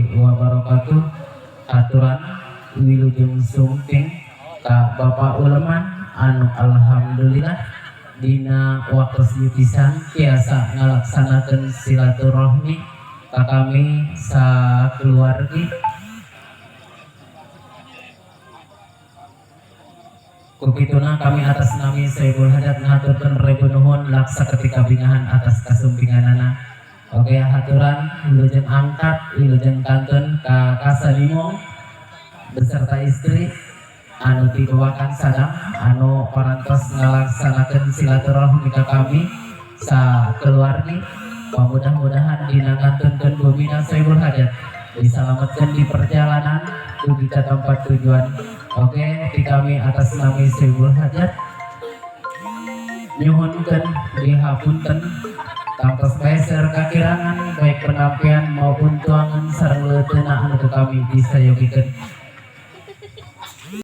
Warahmatullahi wabarakatuh. Aturan wilujeng sumping ka Bapak Uleman anu alhamdulillah dina waktu pisan tiasa ngalaksanakeun silaturahmi ka kami sakeluargi. Kukituna kami atas nami Sohibul Hajat ngahaturkeun ribu nuhun laksa ketika bingahan atas kasumpinganana. Oke, haturan wilujeng angkat wilujeng kantun ka Kasanimo beserta istri anu dibawakan sadang anu parantos ngalaksanakeun silaturahmi ka kami sakeluargi. Mudah-mudahan dina ngantunkeun bumina Sohibul Hajat diselamatkan di perjalanan dugi ka tempat tujuan. Oke, di kami atas nami Sohibul Hajat nyuhunkeun dihapunten tangtos meser kakirangan baik penampian maupun tuangan sareng leuteuna anu ku kami disayogikeun.